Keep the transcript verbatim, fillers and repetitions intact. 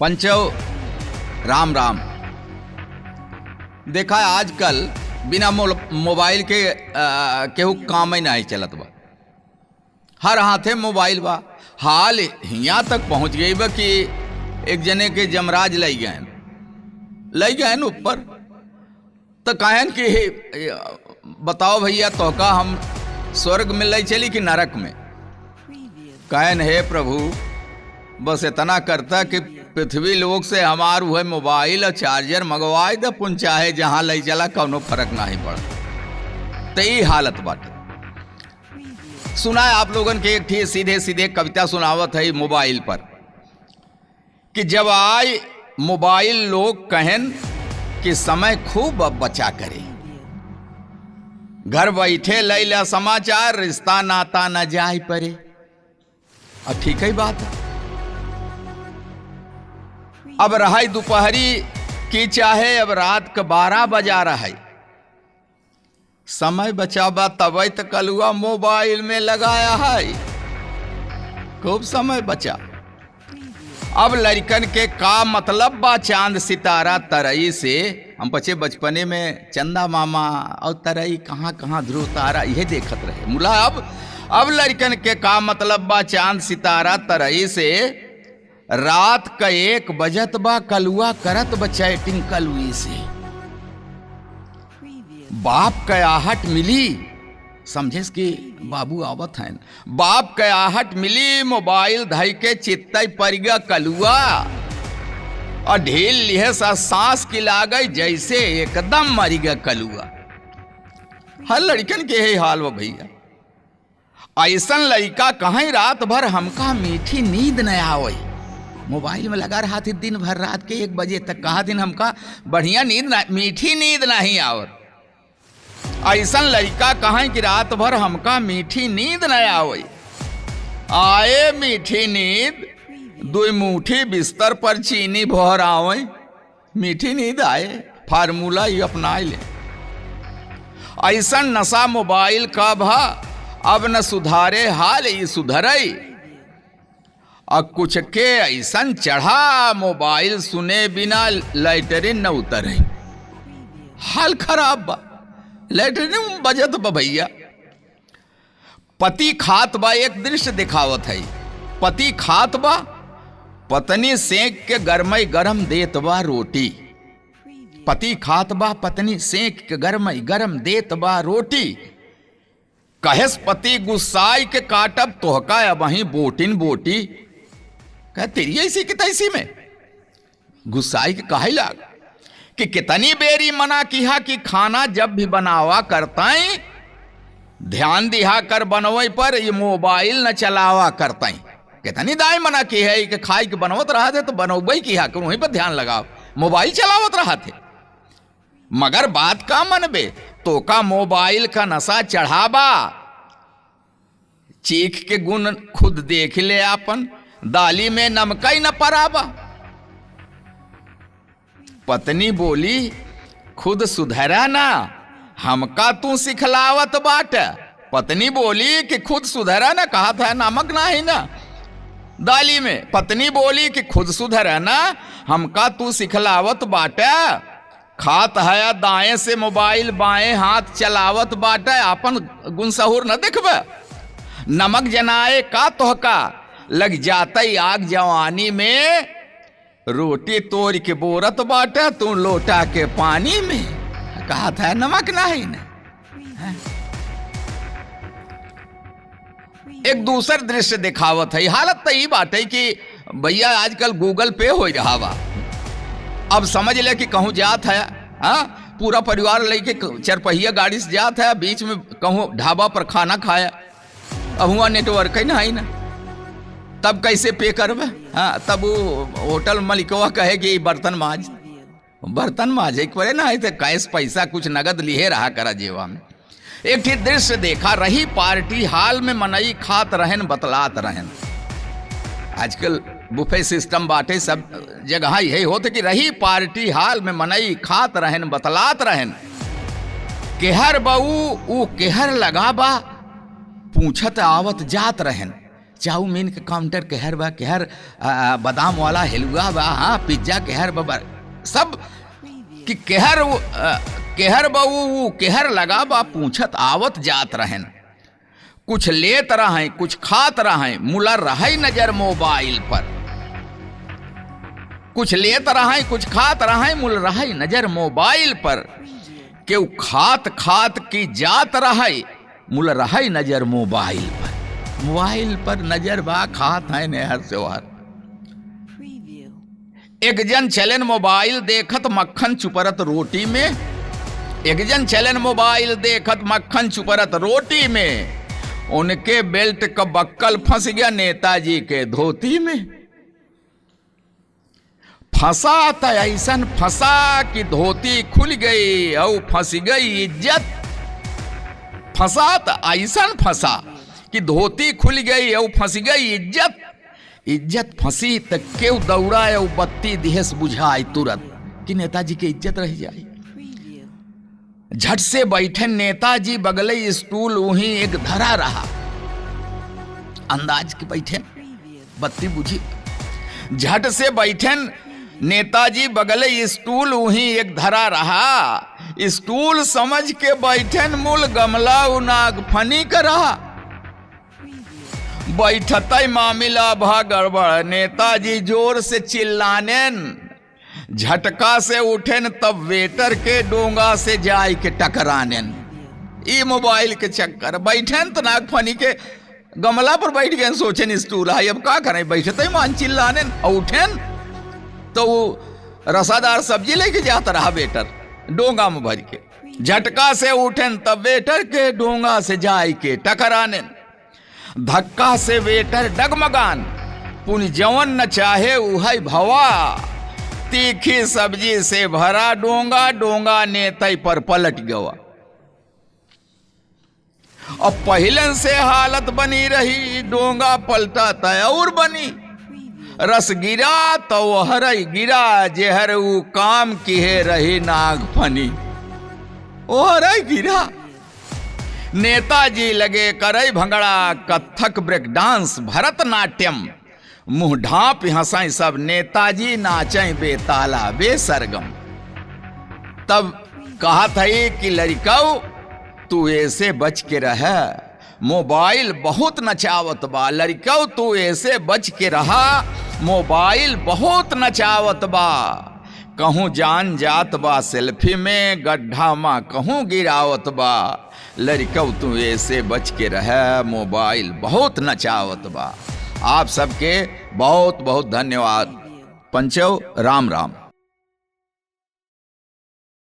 पंचो, राम राम। देखा, आजकल बिना मोल-, मोबाइल के, आ, केहू काम ही नाहीं चलत बा। हर हाथे मोबाइल बा। हाल हियाँ तक पहुँच गई बा कि एक जने के जमराज लइ गएन, लइ गएन ऊपर। त कहेन कि, "बताओ भइया, तोहका हम स्वर्ग में लइ चली कि नरक में?" कहेन, "हे प्रभु, बस इतना करता कि पृथ्वी लोक से हमार उहे मोबाइल और चार्जर मंगवाइ द, पुन चाहे जहाँ लइ चला, कौनो फर्क नाहीं पड़त।" त ई हालत बाटे। सुना है आप लोगन के एक ठे सीधे सीधे कविता सुनावत है मोबाइल पर। कि जब आए मोबाइल लोग कहेन कि समय खूब अब बचा करे, घर बैठे लैला समाचार, रिश्ता नाता न जाए परे। अब ठीक ही बात है। अब रहाई दोपहरी की चाहे अब रात के बारह बजा रहाई, समय बचा बा, तबई त कलुआ मोबाइल में लगाया है। खूब समय बचा। अब लड़िकन के का मतलब बा चांद सितारा तरई से? हम बचे बचपने में चंदा मामा और तरई कहाँ कहाँ ध्रुव तारा इहे देखत रहे। मुला अब, अब लड़िकन के का मतलब बा चांद सितारा तरई से? रात का एक बजत बा, कलुआ करत बा चैटिंग कलुई से। बाप क आहट मिली, समझेस कि बाबू आवत हैं। बाप क आहट मिली, मोबाइल धई के चित्तई परिगा कलुआ। और ढील लिहे सा सांस की लागई, जैसे एकदम मरिगा कलुआ। हर लड़िकन के यही हाल बा भइया। अइसन लइका कहीं रात भर हमका मीठी नींद न आवै। मोबाइल में लगा रहा थी दिन भर रात के एक बजे तक, कहा दिन हमका बढ़िया नींद ना, मीठी नींद नहीं आवत। अइसन लइका कहीं कि रात भर हमका मीठी नींद न आवै। आए मीठी नींद, दुई मुट्ठी बिस्तर पर चीनी भर आवै। मीठी नींद आए, फार्मूला ही अपनाए ले। अइसन नशा मोबाइल का भा, अब न सुधारे हाल ई सुधरई। आ कुछ के अइसन चढ़ा, मोबाइल सुने बिना लैटरिन न उतरई। हाल खराब बा, लैटरिन में बजत बा भइया। पति खात बा, एक दृश्य दिखावत है। पति खात बा, पत्नी सेंक के गरमई गरम देत बा रोटी। पति खात बा, पत्नी सेंक के गरमई गरम देत बा रोटी। कहेस पति गुस्साई के काटब तोहका अबहीं बोटिन बोटी। कहे तेरी ऐसी की तैसी में। गुस्साई के कहै लाग कि कितनी बेरी मना किहा कि खाना जब भी बनावा करतई, ध्यान दिहा कर बनवई पर, ये मोबाइल न चलावा करतई। कितनी दाई मना किहे कि खाई के बनवत रहत है तो बनवबई किहा कर वहीं पर ध्यान लगाओ, मोबाइल चलावत रहत है। मगर बात का मनबे, तोका मोबाइल का नशा चढ़ा बा। चीख के गुण खुद देख ले आपन, दाली में नमकई न परा बा। पत्नी बोली, "खुद सुधरा ना, हमका तू सिखलावत बाट।" पत्नी बोली कि, "खुद सुधरा ना, कहत है नमक नाही ना दाली में।" पत्नी बोली कि, "खुद सुधरा ना, हमका तू सिखलावत बाट।" खात हया दाएं से मोबाइल, बाएं हाथ चलावत बाटे, आपन गुनसहुर न देखबे। नमक जनाए का तोहका, लग जातई आग जवानी में। रोटी तोड़ के बोरत बाटे, तू लोटा के पानी में। कहत है नमक नाही न। हैं? एक दूसर दृश्य दिखावत है। हालत त ई बाटे कि भइया आजकल Google Pay होइ रहा बा। अब समझ ले कि कहूँ जात है, हाँ, पूरा परिवार लेके क-, चरपहिया गाड़ी से जात है, बीच में कहूँ ढाबा पर खाना खाया, अब हुआँ network ही ना है ना, तब कैसे pay करबे? हाँ, तब वो होटल मलिकवा कहे कि "बर्तन माज।" बर्तन माजे के पड़े ना, है तो cash पैसा कुछ नगद लिहे रहा करा जेवा में। एक ठे दृश्य देखा, रही party hall में मनई खात रहन बतलात रहन। आजकल buffet system बाटे, सब जगह यही होत कि रही party hall में मनई खात रहन बतलात रहन। केहर बा ऊ, ऊ केहर लगा बा, पूछत आवत जात रहन। चाउमीन के काउंटर केहर बा, केहर, आ, आ, बादाम वाला हलुआ बा, हाँ, पिज्जा केहर बा, बा, सब कि केहर उ, आ, केहर बा उ, उ केहर लगा बा, पूछत आवत जात रहेन। कुछ लेत रहैं, कुछ खात रहैं, मुला रहै नजर मोबाइल पर। कुछ लेत रहैं, कुछ खात रहैं, मुल रहै नजर मोबाइल पर। केहू खात खात की जात रहै, मुल रहै नजर मोबाइल पर। मोबाइल पर नजर बा, खात हैं नेहर से ओहर। एक जन चलेन मोबाइल देखत मक्खन चुपरत रोटी में। एक जन चलेन मोबाइल देखत मक्खन चुपरत रोटी में। उनके बेल्ट क बक्कल फंस गया नेताजी के धोती में। फंसा त अइसन फंसा कि धोती खुल गई अउ फंस गई इज्जत। फंसा त अइसन फंसा कि धोती खुल गई अउ फंस गई इज्जत। इज्जत फंसी त केहू दौड़ा अउ बत्ती दिहेस बुझाई तुरत कि नेताजी के इज्जत रह जाई। झट से बैठेन नेताजी बगले स्टूल उहीं एक धरा रहा। अंदाज के बैठेन, बत्ती बुझी। झट से बैठेन नेताजी बगले स्टूल उहीं एक धरा रहा। स्टूल समझ के बैठेन मुल गमला उ नागफनी क रहा। बैठतै मामिला भा गड़बड़, नेताजी जोर से चिल्लानेन। झटका से उठेन तब वेटर के डोंगा से जाय के टकरानेन। ई मोबाइल के चक्कर, बैठेन त नागफनी के गमला पर बैठ गएन, सोचेन स्टूल है, अब का करें, बैठतै मान चिल्लानेन। अउ उठेन त उ रसादार सब्जी लेके जात रहा वेटर डोंगा में भर के। झटका से उठेन तब वेटर के डोंगा से जाय के टकरानेन। धक्का से वेटर डगमगान, पुनि जवन न चाहे उहै भवा। तीखी सब्जी से भरा डोंगा, डोंगा नेतै पर पलट गवा। अब पहिलन से हालत बनी रही, डोंगा पलटा त अउर बनी। रस गिरा त ओहरै गिरा, जेहर उ काम किहे रही नागफनी। ओहरै गिरा। नेताजी लगे करै भंगड़ा, कत्थक, ब्रेक डांस, भरतनाट्यम। मुंह ढांप हंसैं सब, नेताजी नाचैं बेताला, बेसरगम। तब कहत है कि लड़िकौ, तू एसे बच के रह, मोबाइल बहुत नचावत बा। लड़िकौ, तू एसे बच के रहा, मोबाइल बहुत नचावत बा। कहूँ जान जात बा सेल्फी में, गड्ढा मा कहूँ गिरावत बा। लड़िकौ, तू एसे बच के रह, मोबाइल बहुत नचावत बा। आप सबके बहुत बहुत धन्यवाद। पंचौ, राम राम।